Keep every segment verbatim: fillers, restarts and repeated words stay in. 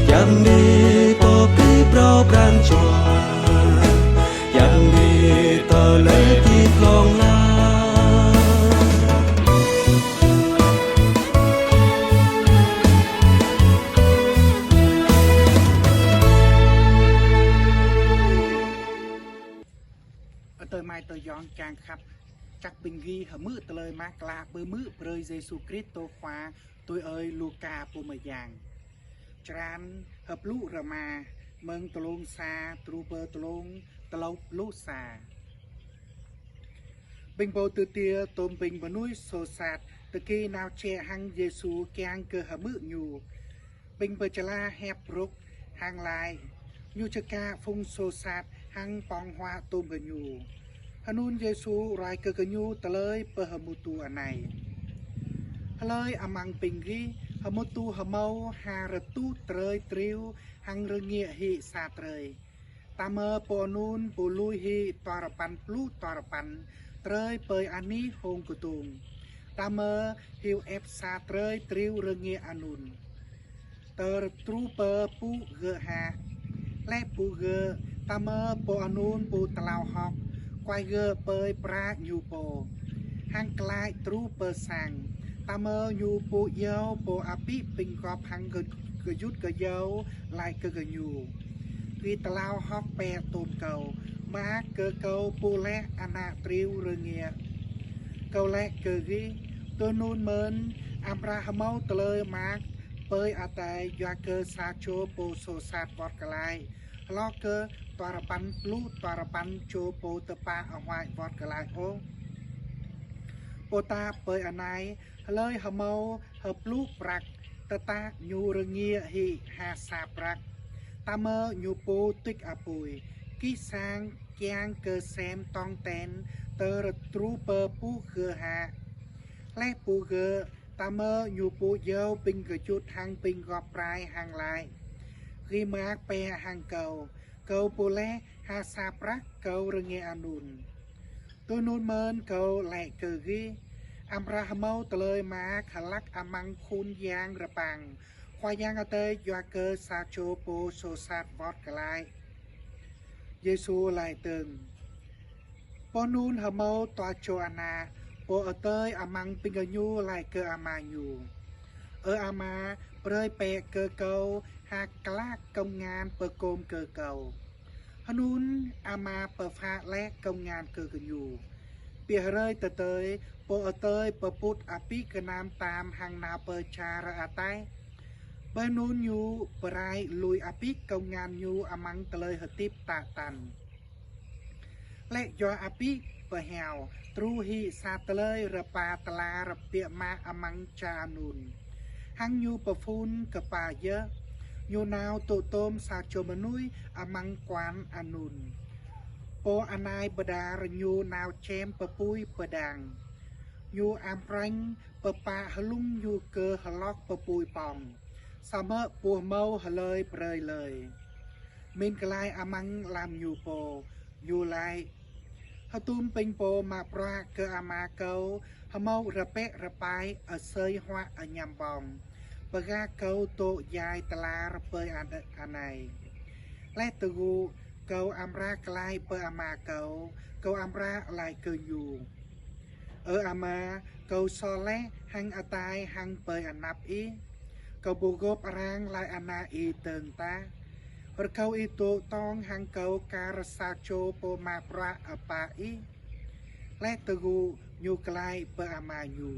Yang đi pơ pih phrâo pran jua, yang đi tơlơi pih hlŏng lar. Ơ adơi amai ayŏng kiăng khăp, čang ƀing gih hmư̆ tơlơi mơak klă pơhmư̆ brơi Yêsu Kristô Khua tui ơi Luka pô mơyang. Črăn hơpluh rơma, mơ̆ng tlông sa truh pơ tlông klâo pluh sa. Ƀing pô tŭ tia tôm ƀing mơnuih soh sat tơki nao jĕ hăng Yêsu kiăng kơ hmư̆ Ñu. Ƀing pơčơlah hiăp brŏk hăng laĭ: Ñu čơkă phung soh sat hăng pŏng huă tôm gơñu. Hơnŭn Yêsu ruai kơ gơñu tơlơi pơhmutu anai: Hlơi amăng ƀing gih hmutu hơmâo ha rơtuh drơi triu hăng rơngiă hĭ sa drơi, ta mơ pô anŭn ƀu lui hĭ dua rơpăn pluh dua rơpăn drơi ƀơi anih hông kơdông, ta mơ hyu ĕp sa drơi triu rơngiă anŭn tơl truh pơ pŭ gơ̆ hă? Laih pŭ gơ̆, ta mơ pô anŭn ƀu tlao hơ̆k, kuai gơ̆ ƀơi pră ñu pô, hăng glaĭ truh pơ sang, ta mơ ñu ƀu iâu pô abih ƀing gŏp hăng gơ-, gơyut gơyâo laĭ kơ gơñu: Gih tlao hơ̆k bĕ tôm Kâo, mơak kơ Kâo ƀu laĭ ană triu rơngiă. Kâo laĭ kơ gih, tui anŭn mơ̆n, amra hơmâo tơlơi mơak ƀơi adai yua kơ sa čô pô soh sat wơ̆t glaĭ, hloh kơ dua rơpăn pluh dua rơpăn čô pô tơpă huai wơ̆t glaĭ ôh. Ƀôdah ƀơi anai, hlơi hơmâo hơpluh prăk, tơdah ñu rơngiă hĭ ha sa prăk, ta mơ ñu ƀu tuč apui, gih sang kiăng kơ sem tong ten tơl truh pơ pŭ gơ̆ hă? Laih pŭ gơ̆, ta mơ ñu ƀu iâu ƀing gơyut hăng ƀing gŏp rai hăng laĭ: Gih mơak bĕ hăng Kâo, Kâo ƀu laĭ ha sa prăk Kâo rơngiă anŭn. Tui anŭn mơ̆n Kâo laĭ kơ gih, amra hơmâo tơlơi mơak hlak amăng khul yang rơpăng Khua Yang Adai yua kơ sa čô pô soh sat wơ̆t glaĭ. Yêsu laĭ dơ̆ng: Pô anŭn hơmâo dua čô ană, pô adơi amăng ƀing gơñu laĭ kơ ama ñu: Ơ ama, brơi bĕ kơ kâo ha klă kông ngăn pơgôm kơ kâo. Hơnŭn ama pơpha laih kông ngăn kơ gơñu. Ƀiă hrơi tơdơi, pô adơi pơƀut abih gơnam tam hăng nao pơ čar ataih. Ƀơi anŭn ñu pơrai lui abih kông ngăn ñu amăng tơlơi hơdip tă tăn. Laih yua abih pơhiao, truh hĭ sa tơlơi rơpa tơlar biă mă amăng čar anŭn, hăng ñu pơphun kơƀah yơh. Ñu nao dŏ tôm sa čô mơnuih amăng kual anŭn. Pô anai pơđar ñu nao čem pơpui pơdang. Ñu amrañ pơpă hlung ñu kơ hloh pơpui pŏng, samơ̆ ƀu hơmâo hlơi brơi lơi. Mĭn glaĭ amăng lăm ñu pô, ñu laĭ: Hơdôm ƀing pô mă bruă kơ ama kâo hơmâo rơbeh rơbai asơi huă añăm ƀơ̆ng, bơ gah kâo dŏ djai tơlar ƀơi an-, anai. Laih tơgŭ, kâo amra glaĭ pơ ama kâo, kâo amra laĭ kơ ñu: Ơ ama, kâo soh laih hăng adai hăng ƀơi anăp ih. Kâo ƀu gôp arăng laĭ ană ih dơ̆ng tah. Rơkâo ih dŏ tŏng hăng kâo kar sa čô pô mă bruă apah ih. Laih tơgŭ, ñu glaĭ pơ ama ñu.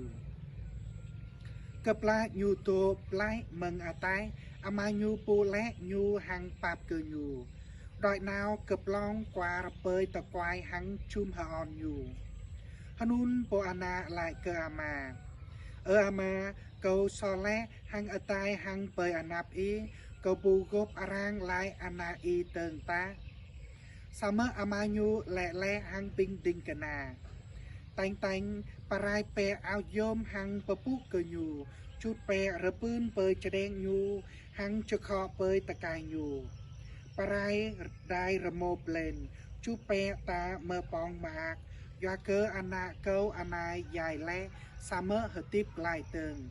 Kơplah ñu dŏ glaĭ mơ̆ng ataih, ama ñu ƀuh laih ñu hăng pap kơ ñu, đuaĭ nao kơplong kuar ƀơi tơkuai hăng čum hơon ñu. Hơnŭn pô ană laĭ kơ ama: Ơ ama, kâo soh laih hăng adai hăng ƀơi anăp ih, kâo ƀu gôp arăng laĭ ană ih dơ̆ng tah. Samơ̆ ama ñu laĭ laih hăng ƀing ding kơna: Tañ tañ, pơrai bĕ ao yôm hăng pơƀuh kơ ñu, čut bĕ rơbưn ƀơi čơđeng ñu hăng čơkhŏ ƀơi tơkai ñu. Pơrai đai rơmô blen, čut bĕ ta mơ̆ pŏng mơak, yua kơ ană kâo anai djai laih samơ̆ hơdip glaĭ dơ̆ng,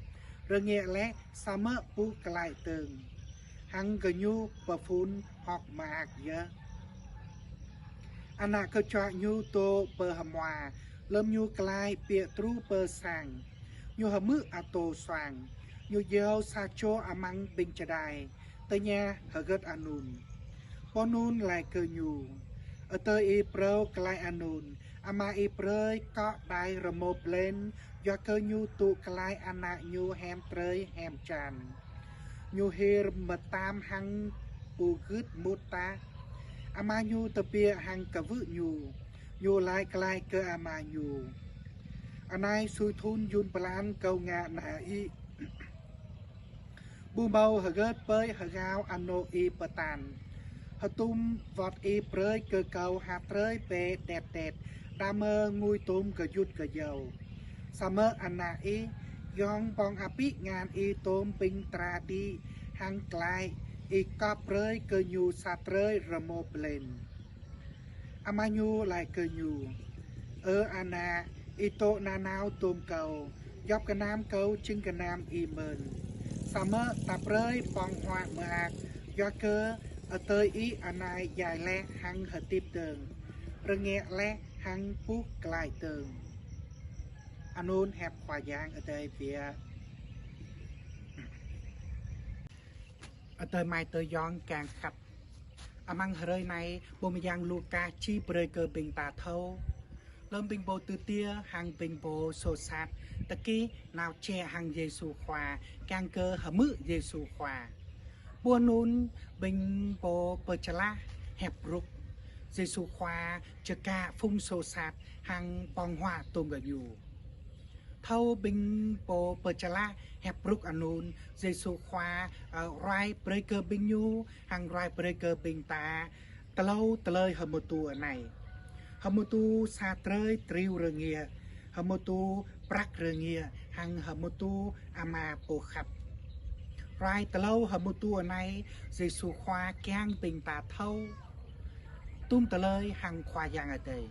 rơngiă laih samơ̆ ƀuh glaĭ dơ̆ng. hăng gơñu pơphun hơ̆k mơak yơh. Ană kơčoa ñu dŏ pơ hmua, lơ̆m ñu glaĭ biă truh pơ sang, ñu hơmư̆ atâo suang, ñu iâu sa čô amăng ƀing čơđai, tơña hơgĕt anŭn. Pô anŭn laĭ kơ ñu: Adơi ih phrâo glaĭ anŭn, ama ih brơi kŏ đai rơmô blen, yua kơ ñu dŏ glaĭ ană ñu hiam drơi hiam jăn. Ñu hil mơtam hăng ƀu gưt mŭt tah. Ama ñu tơbiă hăng kwưh ñu. Ñu laĭ glaĭ kơ ama ñu: Anai sui thŭn jŭn blan kâo ngă ană ih. Ƀu hmâo hơgĕt ƀơi hơgao anŏ ih pơtă. Hơdôm wơ̆t ih brơi kơ kâo ha drơi bĕ đet đet, đah mơ̆ ngui tôm gơyut gơyâo. Samơ̆ ană ih, giŏng ƀơ̆ng abih ngăn ih tôm ƀing dra đĭ hăng glaĭ, ih kŏp brơi kơ ñu sa drơi rơmô blen. Ama ñu laĭ kơ ñu: Ơ ană, ih dŏ nanao tôm kâo, djŏp gơnam kâo jing gơnam ih mơ̆n. Samơ̆ ta brơi ƀơ̆ng huă mơak, yua kơ adơi ih anai djai laih hăng hơdip dơ̆ng, rơngiă laih hăng ƀuh glaĭ dơ̆ng. Anŭn hiăp Khua Yang Adai biă. Adơi amai adơi ayŏng kiăng khăp. Amăng hrơi anai, pô mơyang Luka čih brơi kơ ƀing ta thâo. Lơ̆m ƀing pô tư̆ tiê hăng ƀing pô soh sat tơkih nao čĕ hăng Yêsu Khua, kiăng kơ hơmư̆ Yêsu Khua. Pô anŭn ƀing pô pơčơlah hiăp brŭk. Yêsu Khua čơkă phung soh sat hăng ƀơ̆ng huă tôm gơñu. Thâo ƀing pô pơčơlah hiăp brŭk anŭn, Yêsu Khua, ơ, ruai brơi kơ ƀing ñu, hăng ruai brơi kơ ƀing ta, klâo tơlơi hơmư̆ tŭ anai. Hơmư̆ tŭ sa drơi triu rơngiă, hơmư̆ tŭ prăk rơngiă, hăng hơmư̆ tŭ ama pô khăp. Ruai klâo hơmư̆ tŭ anai, Yêsu Khua kiăng ƀing ta thâo. Tŭm tơlơi hăng Khua Yang Adai.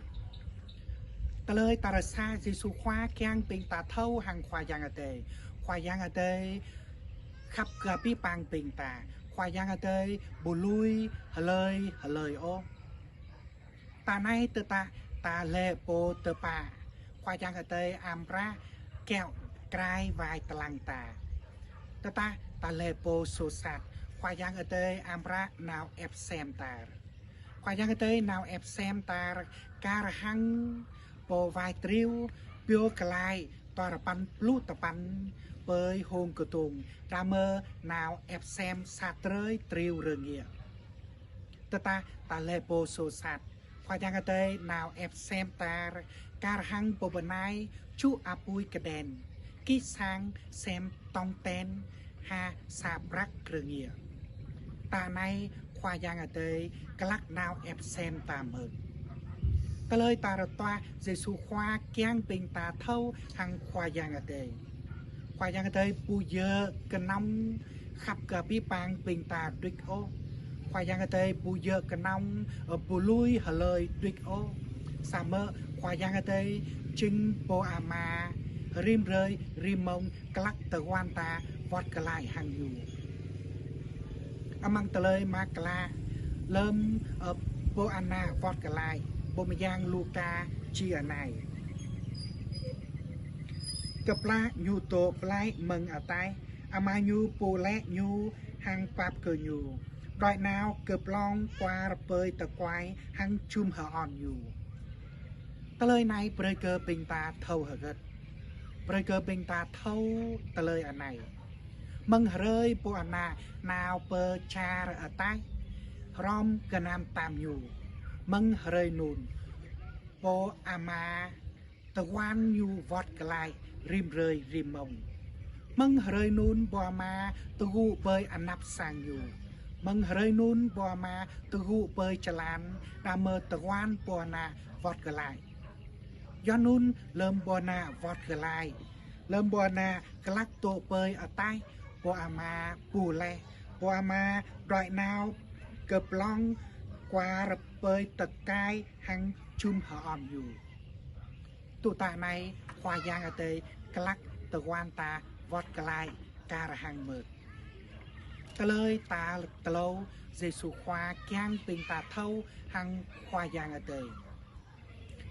Tơlơi ta rơsa Yêsu Khua kiăng ƀing ta thâo hăng Khua Yang Adai. Khua Yang Adai khăp kơ abih bang ƀing ta. Khua Yang Adai ƀu lui hlơi hlơi ôh. Ta anai tơdah ta lĕ pô tơpă, Khua Yang Adai amra kiaŏ krai wai tơlang ta. Tơdah ta lĕ pô soh sat, Khua Yang Adai amra nao ĕp sem ta. Khua Yang Adai nao ĕp sem ta kar hăng pô wai triu pioh glaĭ dua rơpăn pluh tơpăn ƀơi hông kơdông, đah mơ̆ nao ĕp sem sa drơi triu rơngiă. Tơdah ta lĕ pô soh sat, Khua Yang Adai nao ĕp sem ta kar hăng pô bơnai čuh apui kơđen, kih sang sem tong ten ha sa prăk rơngiă. Ta anai Khua Yang Adai glăk nao ĕp sem ta mơ̆n. Tơlơi ta rơtuah Yêsu Khua kiăng ƀing ta thâo hăng Khua Yang Adai. Khua Yang Adai ƀu djơ̆ kơnơ̆ng khăp kơ abih bang ƀing ta đôč ôh. Khua Yang Adai ƀu djơ̆ kơnơ̆ng, ơ, ƀu lui hlơi đôč ôh. Samơ̆ Khua Yang Adai jing pô ama rĭm hrơi rĭm mông glăk tơguan ta wơ̆t glaĭ hăng ñu. Amăng tơlơi mơak klă lơ̆m, ơ, pô ană wơ̆t glaĭ, pô mơyang Luka čih anai: Kơplah ñu dŏ glaĭ mơ̆ng ataih, ama ñu pô lĕ ñu hăng pap kơ ñu: Đuaĭ nao kơplong kuar ƀơi tơkuai hăng jum hơon ñu. Tơlơi anai brơi kơ ƀing ta thâo hơgĕt? Brơi kơ ƀing ta thâo tơlơi anai. Mơ̆ng hrơi pô ană nao pơ čar ataih, hrŏm gơnam tam ñu, mơ̆ng hrơi anŭn pô ama tơguan ñu wơ̆t glaĭ rĭm hrơi rĭm mông. Mơ̆ng hrơi anŭn pô ama tơgŭ ƀơi anăp sang ñu. Mơ̆ng hrơi anŭn pô ama tơgŭ ƀơi jơlan, đah mơ̆ tơguan pô ană wơ̆t glaĭ. Yua anŭn lơ̆m pô ană wơ̆t glaĭ, lơ̆m pô ană glăk dŏ ƀơi ataih, pô ama ƀuh laih, pô ama đuaĭ nao kơplong kuar ƀơi tơkuai hăng jum hơon ñu. Tŭ tă anai Khua Yang Adai glăk tơguan ta wơ̆t glaĭ kar hăng mơ̆n. Tơlơi tal klâo, Yêsu Khua kiăng ƀing ta thâo hăng Khua Yang Adai.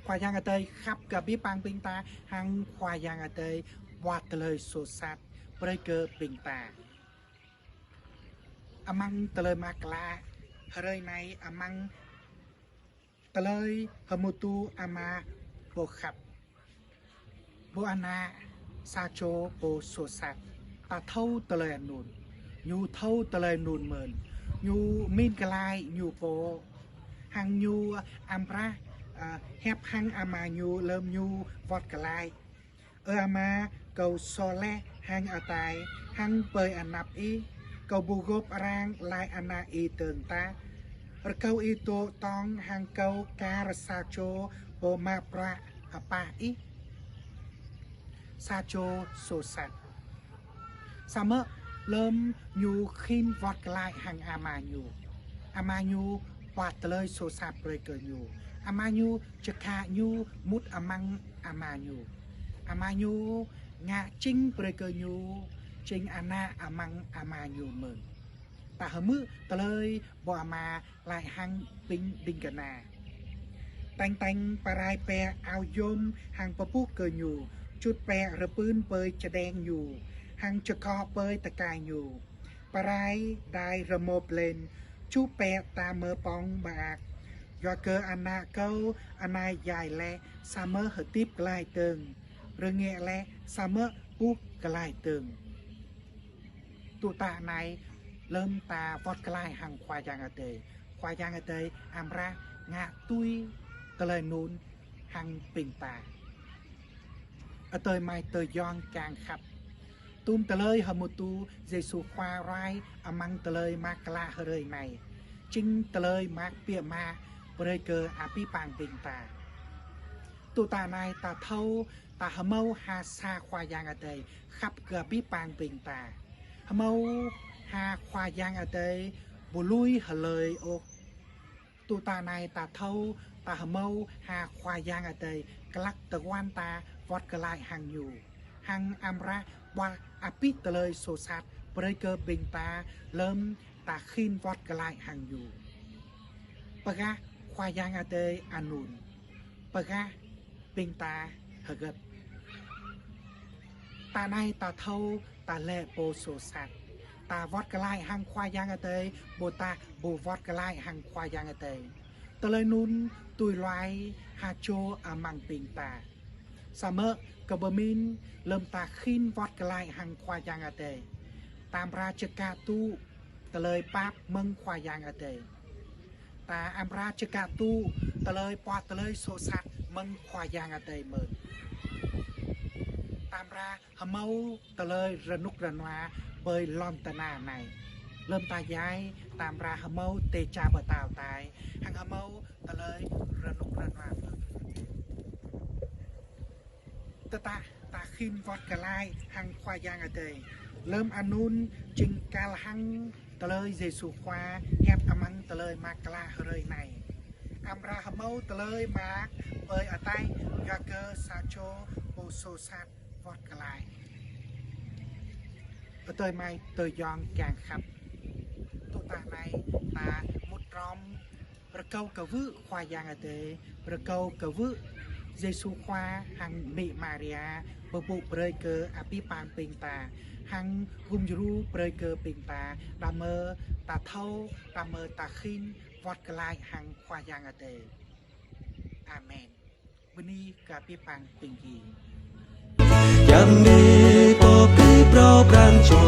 Khua Yang Adai khăp kơ abih bang ƀing ta hăng Khua Yang Adai wơ̆t tơlơi soh sat brơi kơ ƀing ta. Amăng tơlơi mơak klă hrơi anai, amăng tơlơi hơmutu ama pô khăp, pô ană sa čô pô soh sat. Ta thâo tơlơi anŭn. Ñu thâo tơlơi anŭn mơ̆n. Ñu min glaĭ ñu pô. Hăng ñu amra, a, hiăp hăng ama ñu lơm ñu wơ̆t glaĭ: Ơ Ama, kâo soh laih hăng adai, hăng ƀơi anăp Ih. Kâo ƀu gôp arăng laĭ ană Ih dơ̆ng tah. Rơkâo Ih dŏ tŏng hăng kâo kar sa čô pô mă bruă apah Ih. Sa čô soh sat. Samơ̆ lơm ñu khĭn wơ̆t glaĭ hăng ama ñu, ama ñu wơ̆t tơlơi soh sat brơi kơ ñu. Ama ñu čơkă ñu mŭt amăng ama ñu. Ama ñu ngă jing brơi kơ ñu jing ană amăng ama ñu mơ̆n. Ta hơmư̆ tơlơi pô ama laĭ hăng ƀing ding kơna: Tañ tañ pơrai bĕ ao yôm hăng pơƀuh kơ ñu, čut bĕ rơbưn ƀơi čơđeng ñu, hăng čơkŏ ƀơi tơkai ñu. Pơrai đai rơmô plên, čuh bĕ ta mơ̆ ƀơ̆ng mơak. Yua kơ ană kâo anai djai laih, samơ̆ hơdip glaĭ dơ̆ng, rơngiă laih, samơ̆ ƀuh glaĭ dơ̆ng. Tŭ tă anai, lơm ta wơ̆t glaĭ hăng Khua Yang Adai, Khua Yang Adai amra ngă tui tơlơi anŭn hăng ƀing ta. Adơi amai adơi ayŏng kiăng khăp, tum tơlơi hơmutu Yêsu Khua ruai amăng tơlơi mơak klă hrơi anai, jing tơlơi mơak biă mă brơi kơ abih bang ƀing ta. Tŭ tă anai ta thâo, ta hơmâo ha sa Khua Yang Adai khăp kơ abih bang ƀing ta. Hơmâo ha Khua Yang Adai ƀu lui hlơi ôh. Tŭ tă anai ta thâo, ta hơmâo ha Khua Yang Adai glăk tơguan ta wơ̆t glaĭ hăng ñu, hăng amra ƀuah abih tơlơi soh sat brơi kơ ƀing ta lơm ta khĭn wơ̆t glaĭ hăng ñu. Pơgah Khua Yang Adai anŭn, pơgah ƀing ta hơgĕt. Tă anai ta thâo, ta lĕ pô soh sat. Ta wơ̆t glaĭ hăng Khua Yang Adai, ƀôdah ƀu wơ̆t glaĭ hăng Khua Yang Adai, tơlơi anŭn tui luai ha čô amăng ƀing ta. Samơ̆ kơ pơmĭn, lơm ta khĭn wơ̆t glaĭ hăng Khua Yang Adai, ta amra čơkă tŭ tơlơi pap mơ̆ng Khua Yang Adai. Ta amra čơkă tŭ tơlơi pơtơlơi soh sat mơ̆ng Khua Yang Adai mơ̆n. Ta amra hơmâo tơlơi rơnŭk rơnua ƀơi lŏn tơnah anai. Lơm ta djai, ta amra hơmâo dêh čar pơtao adai, hăng hơmâo tơlơi rơnŭk rơnua. Tơdah ta khĭn wơ̆t glaĭ hăng Khua Yang Adai, lơm anŭn jing kar hăng tơlơi Yêsu Khua hiăp amăng tơlơi mơak klă hrơi anai: Amra hơmâo tơlơi mơak ƀơi ataih yua kơ sa čô pô soh sat wơ̆t glaĭ. Adơi amai adơi ayŏng kiăng khăp, tŭ tă anai ta mŭt hrŏm rơkâo kwưh Khua Yang Adai, rơkâo kwưh Yêsu Khua hăng Mĭ Maria pơpŭ brơi kơ abih bang ƀing ta, hăng gum djru brơi kơ ƀing ta, đah mơ̆ ta thâo, đah mơ̆ ta khĭn wơ̆t glaĭ hăng Khua Yang Adai. Amen. Bơni kơ abih bang ƀing gih. Yang ni pô pơpŭ pran jua